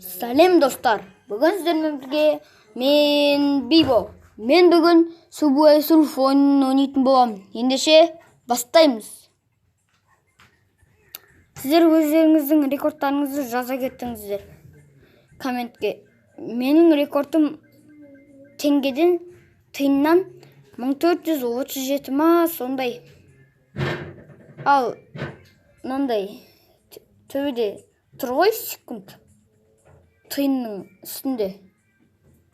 Сәлем достар. Бүгін сіздермен бірге мен Бибо. Мен бүгін Subway Surf ойынын ойнайтын боламын. Ендеше бастаймыз. Сіздер өздеріңіздің рекордтарыңызды жаза кеттіңіздер комментке. Менің рекордым теңгеден тиыннан 1437 ма сондай. Ал мынандай төбеде тұр ғой секунд тиынның үстінде.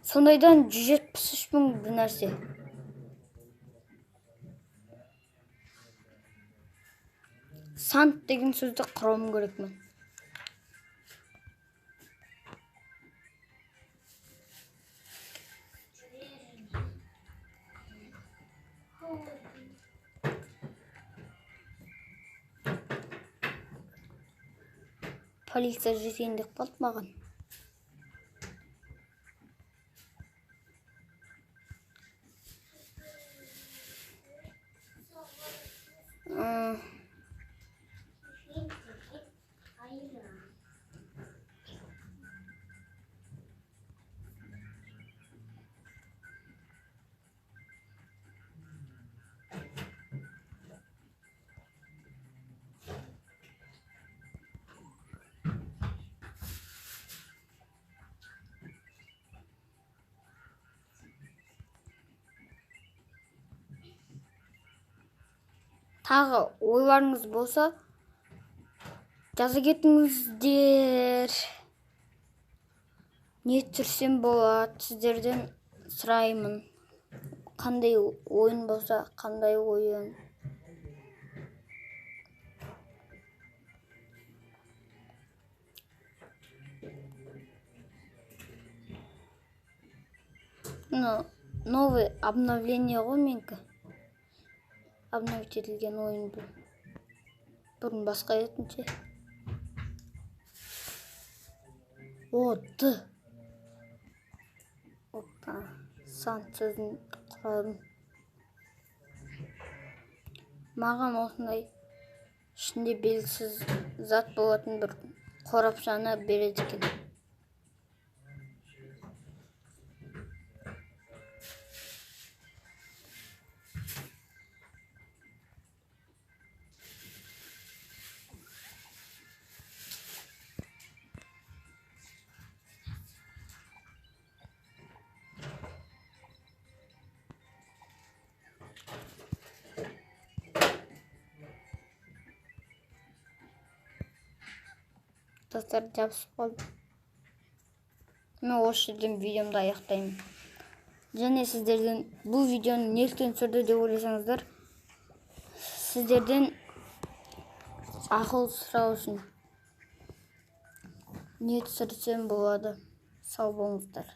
Сондайдан 173 мың бір нәрсе. Сант деген сөзді құрауым керекмін. Полиция жетейін деп қалды маған. Тағы ойларыңыз болса, жаза кетіңіздер. Не түсірсем болады, сіздерден сұраймын. Қандай ойын болса, қандай ойын. Новый обновление ғой менікі. Обновить етілген ойын бұл. Бұрын басқа етінше. О, Д. Опа, сан сөзін құрадым. Маған осындай ішінде белгісіз зат болатын бір қорапшаны береді екен. Достар, жабысып қалды. Мен осы жерден видеомды аяқтаймын. Және сіздерден бұл видеоны неліктен түсірді деп ойласаңыздар, сіздерден ақыл сұрау үшін не түсірсем болады. Сау болыңыздар.